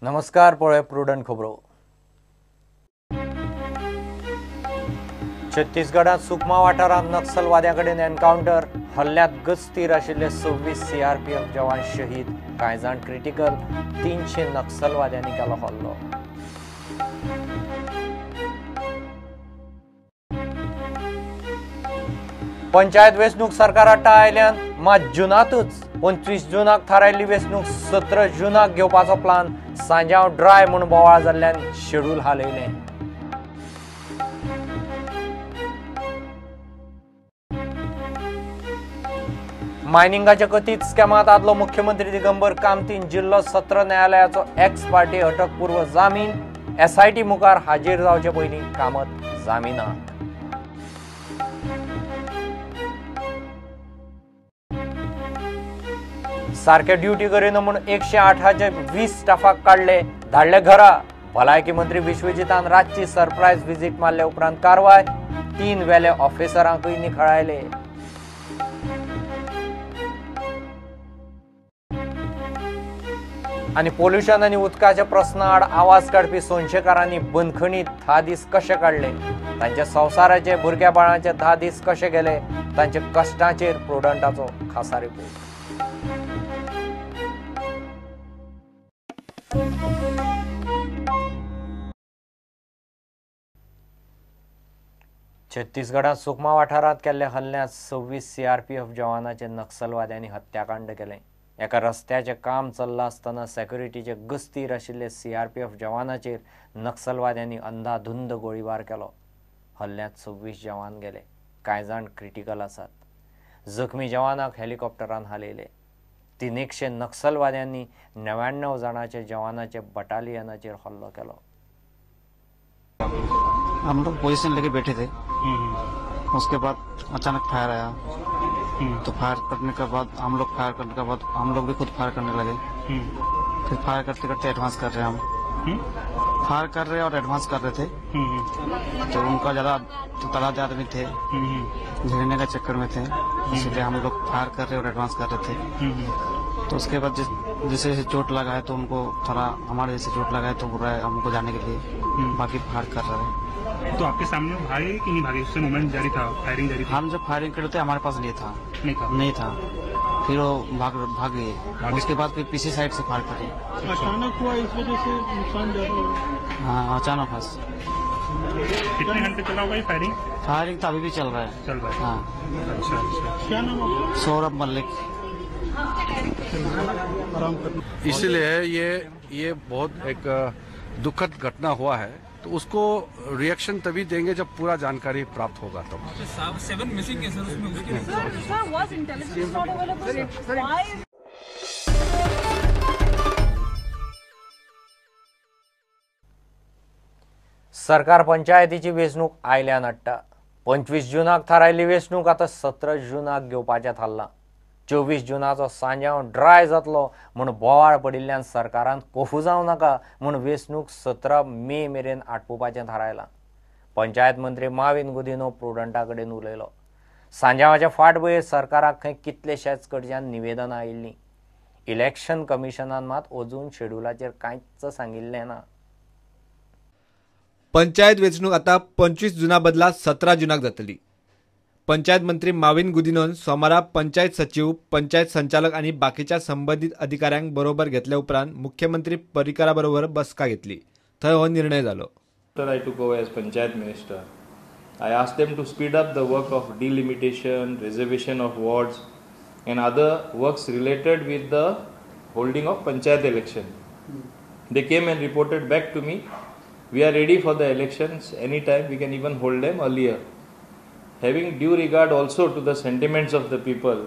नमस्कार, पळय प्रुडंट खबरो. छत्तीसगडात सुकमा वाठारांत नक्षलवाद्यां कडेन एनकावंटर, हल्ल्यांत गस्तीर आशिल्ले 26 सीआरपीएफ जवान शहीद, कांय जाण क्रिटिकल, 300 नक्षलवाद्यांनी केलो हल्लो. पंचायत वेंचणूक सरकारा आयल्यान मात जुनातच 25 जुनाक थारायल्ली वेंचणूक 17 जुनाक घेवपाचो प्लान सांजाव ड्राय म्हूण बोवाळ जाल्ल्यान शेड्यूल हालयलें. मायनिंगाच्या कथीत स्कॅमांत आदलो मुख्यमंत्री दिगंबर कामतीन जिल्लो सत्र न्यायालयाचो एक्स पार्टी अटकपूर्व जामीन, एसआयटी मुखार हाजीर जावचे पयलीं कामत जामिनाक. सारके ड्युटी करिना म्हूण 108 20 स्टाफाक काडले, धाडले घरा. भलायकी मंत्री विश्वजितान रातची सरप्रायज व्हिजीट मारले उपरांत कारवाय, 3 वेले ऑफिसरांकूय निखळायले. आनी पोल्युशन आनी उदकाच्या प्रस्ना आड आवाज काडपी सोनशेकारांनी बंदखणीत 10 दीस कशे काडले, तांच्या संवसाराचे भुरग्या बाळांचे 10 दीस कशे गेले, तांच्या कश्टांचेर प्रुडंटाचो खासा रिपोर्ट. छत्तीसगडात सुकमा वाठारांत केल्ल्या हल्ल्यांत 26 सीआरपीएफ जवानाचे नक्षलवाद्यांनी हत्याकांड केलें. एका रस्त्याचें काम चल्लां आसतना सेक्युरिटीचे गस्तीर आशिल्ले सीआरपीएफ जवानाचेर नक्षलवाद्यांनी अंधाधुंद गोळीबार केलो. हल्ल्यांत 26 जवान गेले, कांय जाण क्रिटिकल आसात. जखमी जवानाक हेलिकॉप्टरान हालयले. 300 नक्षलवाद्यांनी 99 जाणाचे जवानाचे बटालियनाचेर हल्लो केलो. हम लोग पोजीशन लेके बैठे थे, उसके बाद अचानक फायर आया, तो फायर करने के बाद हम लोग फायर करने के बाद हम लोग भी खुद फायर करने लगे. फिर फायर करते करते एडवांस कर रहे हैं, हम फायर कर रहे और एडवांस कर रहे थे, तो उनका ज्यादा तादाद आदमी थे, झगड़ने का चक्कर में थे, इसलिए हम लोग फायर कर रहे और एडवांस कर रहे थे. तो उसके बाद जैसे जैसे चोट लगा है तो उनको थोड़ा हमारे जैसे चोट लगा है तो बुरा है हमको जाने के लिए, बाकी फायर कर रहे हैं. तो आपके सामने वो भागे कि नहीं भागे? उससे मूवमेंट जारी था, फायरिंग जारी थी. हम जब फायरिंग कर रहे थे हमारे पास नहीं था, नहीं था, फिर वो भाग गए. उसके बाद फिर पीछे साइड से फायर करे. अचानक हुआ, इस वजह से नुकसान ज्यादा हुआ. हाँ, अचानक. बस कितने घंटे चला होगा ये फायरिंग? फायरिंग तो अभी भी चल रहा है. चल रहा है, हाँ. अच्छा अच्छा. क्या नाम है? सौरभ मलिक. इसलिए ये बहुत एक दुखद घटना हुआ है, तो उसको रिएक्शन तभी देंगे जब पूरा जानकारी प्राप्त होगा. तब 7 मिसिंग है सर, उसमें उसके सरकार पंचायतीची वेंचणूक आयल्यान हाडटा. 25 जुनाक थारायल्ली वेंचणूक आतां 17 जुनाक घेवपाचें थारलां. 24 जुनाचो सांजाव ड्राय जातलो म्हूण बोवाळ पडिल्ल्यान सरकारान कोफू जावं नाका म्हूण वेंचणूक 17 मे मेरेन आटपुपाचें थारायलां. पंचायत मंत्री माविन गुदिन्हो प्रुडंटा कडेन उलयलो. सांजावाच्या फाटभुंयेर सरकाराक खंय कितलेशेच कडच्यान निवेदनां आयिल्लीं. इलेक्शन कमिशनान मात अजून शेड्युलाचेर कांयच सांगिल्लें ना. पंचायत वेंचणूक आतां 25 जुना बदला 17 जुनाक जातली. पंचायत मंत्री माविन गुदिन्होन सोमारा पंचायत सचिव, पंचायत संचालक आनी बाकीच्या संबंदीत अधिकाऱ्यांक बरोबर घेतल्या उपरांत मुख्यमंत्री पर्रीकरा बरोबर बसका घेतली. थंय हो निर्णय जालो. After I took over as panchayat minister, I asked them to speed up the work of delimitation, reservation of wards and other works related with the holding of panchayat election. They came and reported back to me, we are ready for the elections anytime, we can even hold them earlier. Having due regard also to the sentiments of the people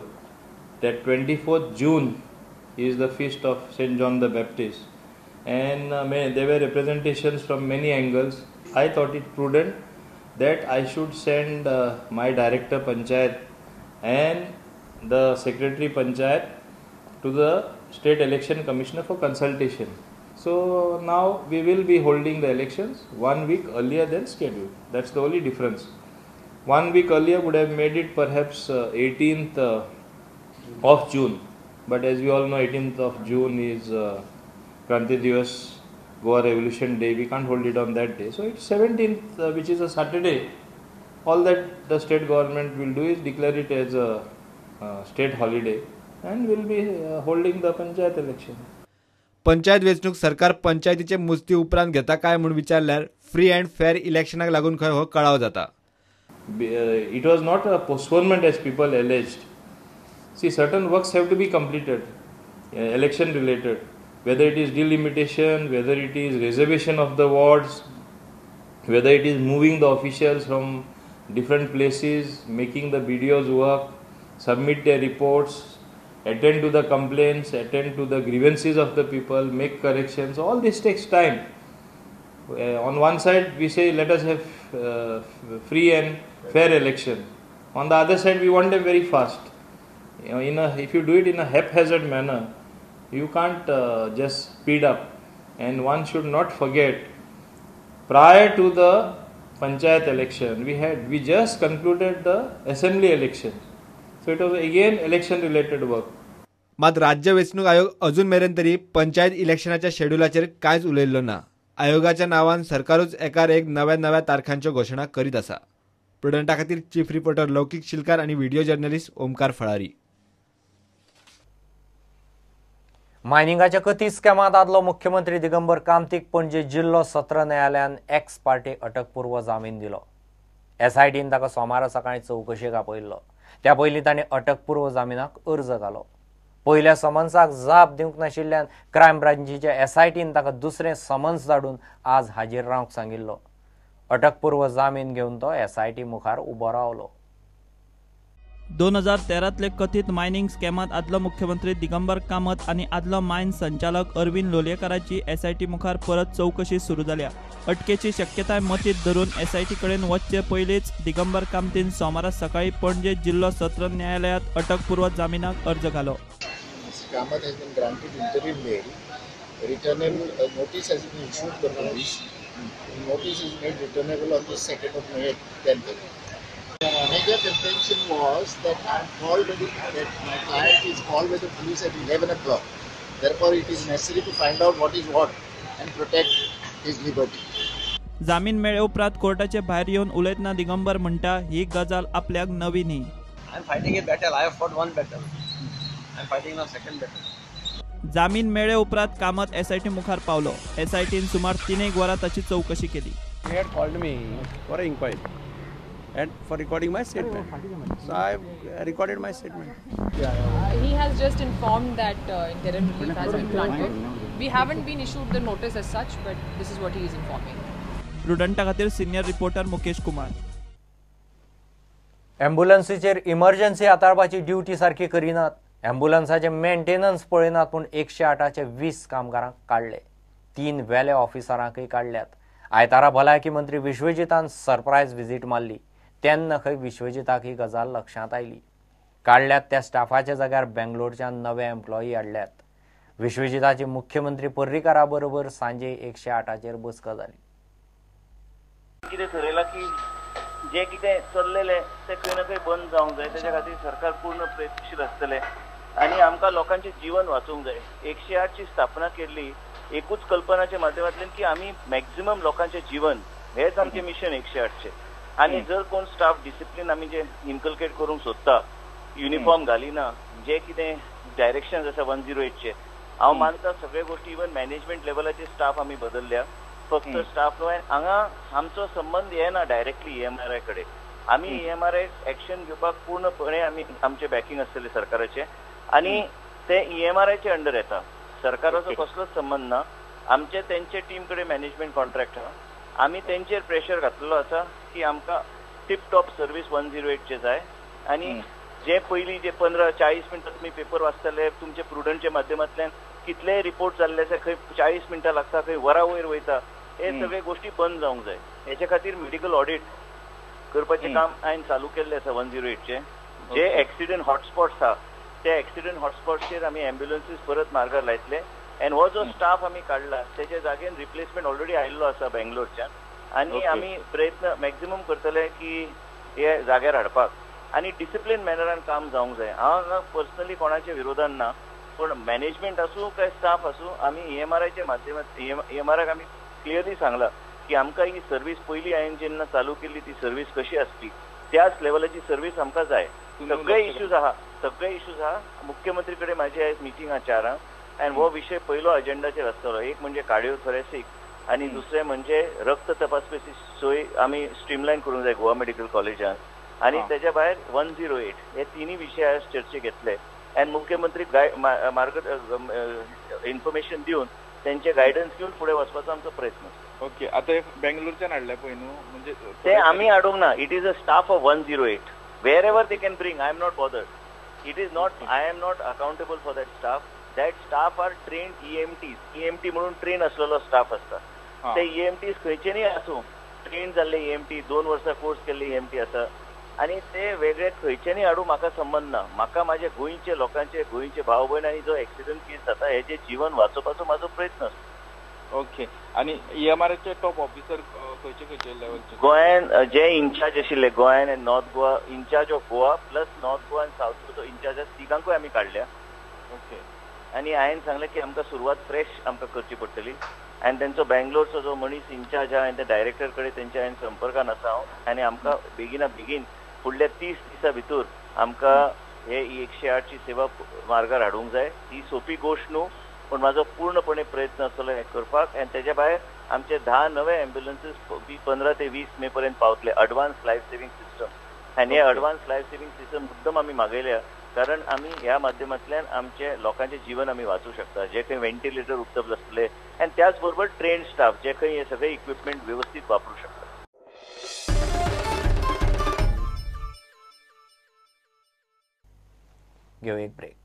that 24th June is the feast of St. John the Baptist, and there were representations from many angles. I thought it prudent that I should send my director Panchayat and the secretary Panchayat to the state election commissioner for consultation. So now we will be holding the elections 1 week earlier than scheduled. That's the only difference. 1 week earlier would have made it perhaps 18th of June, but as we all know, 18th of June is Kranti Divas Goa Revolution Day, we can't hold it on that day. So it's 17th, which is a Saturday. All that the state government will do is declare it as a state holiday and will be holding the panchayat election. Panchayat वेंचणूक सरकार पंचायतीचे मुजती उपरांत घेता काय म्हूण विचारल्यार free and fair इलेक्शनाक लागून खंय हो कळाव जाता. It was not a postponement as people alleged. See, certain works have to be completed, election related, whether it is delimitation, whether it is reservation of the wards, whether it is moving the officials from different places, making the BDOs work, submit their reports, attend to the complaints, attend to the grievances of the people, make corrections. All this takes time. On one side we say let us have free and fair election. On the other side we want them very fast. You know, if you do it in a haphazard manner, you can't just speed up. And one should not forget, prior to the panchayat election, we just concluded the assembly election. So it was again election related work. मात राज्य वेंचणूक आयोग अजून मेरेन तरी पंचायत इलेक्शनाच्या शेड्युलाचेर कांयच उलयल्लो ना. आयोगाच्या नांवान सरकारूच एकार एक नव्या नव्या तारखांच्यो घोशणा करीत आसा. प्रुडंटा खातीर चीफ रिपोर्टर लौकीक शिलकार आनी व्हिडिओ जर्नलिस्ट ओमकार फळारी. मायनिंगाच्या कथीत स्कॅमांत आदलो मुख्यमंत्री दिगंबर कामतीक पणजे जिल्लो सत्र न्यायालयान एक्स पार्टी अटकपूर्व जामीन दिलो. एसआयटीन ताका सोमारा सकाळीं चवकशेक आपयल्लो. त्या पयलीं ताणें अटकपूर्व जामिनाक अर्ज घालो. पयल्या समन्साक जाप दिवंक नाशिल्ल्यान क्रायम ब्रांचीच्या एसआयटीन ताका दुसरें समन्स धाडून आज हाजीर रावंक सांगिल्लो. अटकपूर्व जामीन घेवन तो एसआयटी मुखार उबो रावलो. 2013तले कथीत मायनिंग स्कॅमांत आदलो मुख्यमंत्री दिगंबर कामत आनी आदलो मायन संचालक अरविंद लोलयेकाराची एसआयटी मुखार परत चवकशी सुरू जाल्या. अटकेची शक्यताय मतींत धरून एसआयटी कडेन वचचे पयलींच दिगंबर कामतीन सोमारा सकाळीं पणजे जिल्लो सत्र न्यायालयांत अटकपूर्व जामिनाक अर्ज घालो. Kamath has been granted interim bail. Returnable notice has been issued to the police. The notice is made returnable on the 2nd of May at 10:30. The major contention was that I am called by that my client is called by the police at 11 o'clock. Therefore, it is necessary to find out what is what and protect his liberty. जामीन मेळ्ळे उपरांत कोर्टाचे भायर येवन उलयतना दिगंबर म्हणटा ही गजाल आपल्याक नवी न्ही. I am fighting a battle. I have fought one battle. I am fighting now second battle. जामीन मेळ्ळे उपरांत कामत एसआयटी मुखार पावलो. एसआयटीन सुमार 3 वरां ताची चवकशी केली. They had called me for an inquiry and for recording my statement. So I recorded my statement. He has just informed that interim relief has been granted. We haven't been issued the notice as such, but this is what he is informing. प्रुडंटा खातीर senior reporter Mukesh Kumar. ॲम्ब्युलन्सीचेर emergency हाताळपाची duty सारकी करिनात, ॲम्ब्युलन्साचे maintenance पळयनात, पूण 108 20 कामगारांक काडले. 3 वेले ऑफिसरांकय काडल्यात. आयतारा भलायकी मंत्री विश्वजितान सरप्रायज विजीट मारली तेन्ना खंय विश्वजिताक ही गजाल लक्षांत आयली. काडल्यात त्या स्टाफाच्या जाग्यार बेंगलोरच्यान नवे एम्प्लॉई हाडल्यात. विश्वजिताची मुख्यमंत्री पर्रीकारा बरोबर सांजे 108 बसका जाली. कितें थरयलां की जे कितें चल्लेलें तें खंय ना खंय बंद जावंक जाय. तेच्या खातीर सरकार पूर्ण प्रयत्नशील आसतलें आनी आमकां लोकांचें जीवन वाचोवंक जाय. 108ची स्थापना केल्ली एकूच कल्पनाच्या माध्यमांतल्यान की आमी मॅक्झिमम लोकांचें जीवन, हेच आमचें मिशन 108चें. आनी जर कोण स्टाफ डिसिप्लीन आमी जे इन्कल्केट करूंक सोदता, युनिफॉर्म घालिना, जे कितें डायरेक्शन आसा 108चें, हांव मानता सगळे गोश्टी इवन मॅनेजमेंट लेवलाचे स्टाफ आमी बदलल्या. फक्त स्टाफ न्हय, हांगा आमचो संबंद येना डायरेक्टली EMRI कडेन. आमी EMRI action घेवपाक पूर्णपणे आमी आमचें बॅकिंग आसतलें सरकाराचें आनी ते EMRIचे अंडर येता. सरकाराचो कसलोच संबंद ना. आमचे तेंचे टीम कडेन मॅनेजमेंट कॉन्ट्रॅक्ट आहा. आमी तेंचेर प्रेशर घातलेलो आसा की आमकां टिप टॉप सर्वीस 108चे जाय. आनी जे पयलीं जे 15-40 मिनटां तुमी पेपर वाचतले तुमचे प्रुडंटच्या माध्यमांतल्यान कितलेय रिपोर्ट जाल्ले आसा, खंय 40 मिनटां लागता, खंय वरां वयर वयता, हे सगळे गोश्टी बंद जावंक जाय. हेच्या खातीर मेडिकल ऑडिट करपाचें काम हांवें चालू केल्लें आसा 108चें. जे एक्सिडंट हॉटस्पॉट्स आहा त्या एक्सिडंट हॉटस्पॉट्सचेर आमी ॲम्ब्युलन्सीस परत मार्गार लायतले. एंड हो जो स्टाफ आमी काडला तेच्या जागेन रिप्लेसमेंट ऑलरेडी आयिल्लो आसा बेंगलोरच्यान आनी आमी प्रयत्न मॅक्झिमम करतले की हे जाग्यार हाडपाक आनी डिसिप्लीन मॅनरान काम जावंक जाय. हांव हांगा पर्सनली कोणाच्या विरोधान ना, पूण मॅनेजमेंट आसूं काय स्टाफ आसूं, आमी ईएमआराच्या माध्यमात ईएमआराक आमी क्लियरली सांगलां की आमकां ही सर्वीस पयलीं हांवें जेन्ना चालू केल्ली ती सर्वीस कशी आसली त्याच लेवलाची सर्वीस आमकां जाय. सगळे इश्यूज आहा, सगळे इश्यूज आहा. मुख्यमंत्री कडेन म्हाजी आयज मिटींग आहा 4 आनी हो विशय पयलो अजेंडाचेर आसतलो. एक म्हणजे कार्डियोथोरेसीक आनी दुसरें म्हणजे रक्त तपासपाची सोय आमी स्ट्रीमलायन करूंक जाय गोवा मेडिकल कॉलेजान, आनी तेज्या भायर 108 हे तिनूय विशय आयज चर्चेक येतले. आनी मुख्यमंत्री मार्ग इन्फॉर्मेशन दिवन त्यांचे गायडन्स घेवन फुडें वचपाचो आमचो प्रयत्न. ओके, आतां बेंगलोरच्यान हाडले पळय न्हू, म्हणजे ते आमी हाडूंक ना. It is a staff of 108 wherever they can bring. I am not bothered. It is not, I am not accountable for that staff. That staff are trained EMTs. EMT म्हणून ट्रेन असलेलो स्टाफ आसता. ते EMTs खंयचे आसूं, train जाल्ले EMT, 2 वर्सां course केल्ले EMT आसा आनी ते वेगळे खंयच्यानी हाडूं म्हाका संबंद ना. म्हाका माझ्या गोंयचे लोकांचे, गोंयचे भाव भयण आनी जो एक्सिडंट केस जाता हेजे जीवन वाचोवपाचो म्हाजो प्रयत्न आसता. ओके, आनी ईएमआराचे टॉप ऑफिसर खंयचे खंयचे लेवलचे गोंयान जे इन्चार्ज आशिल्ले, गोंयान आनी North Goa incharge of Goa plus North Goa आनी सावथ गोवा इन्चार्ज तिगांकूय आमी काडल्या. ओके, आनी हांवें सांगलें की आमकां सुरवात फ्रेश आमकां करची पडटली आनी तेंचो बेंगलोरचो जो मनीस इन्चार्ज आहा आनी त्या डायरेक्टर कडेन तेंच्या हांवें संपर्कान आसा हांव, आनी आमकां बेगिना बेगीन फुडल्या 30 दिसां भितर आमकां हे 108ची सेवा मार्गार हाडूंक जाय. ही सोंपी गोश्ट न्हू, पूण म्हाजो पूर्णपणे प्रयत्न आसतलो हें करपाक. आनी तेज्या भायर आमचे 10 नवे एम्ब्युलन्सीस 15 ते 20 मे पर्यंत पावतले, अडवान्स लायफ सेव्हिंग सिस्टम. आनी हे अडवान्स लायफ सेव्हिंग सिस्टम मुद्दम आमी मागयल्या कारण आमी ह्या माध्यमांतल्यान आमचे लोकांचें जीवन आमी वाचूं शकता. जे खंय व्हेंटिलेटर उपलब्ध आसतले आनी त्याच बरोबर ट्रेन स्टाफ जे खंय हे सगळे इक्विपमेंट वेवस्थीत वापरूं शकता. घेऊ एक ब्रेक.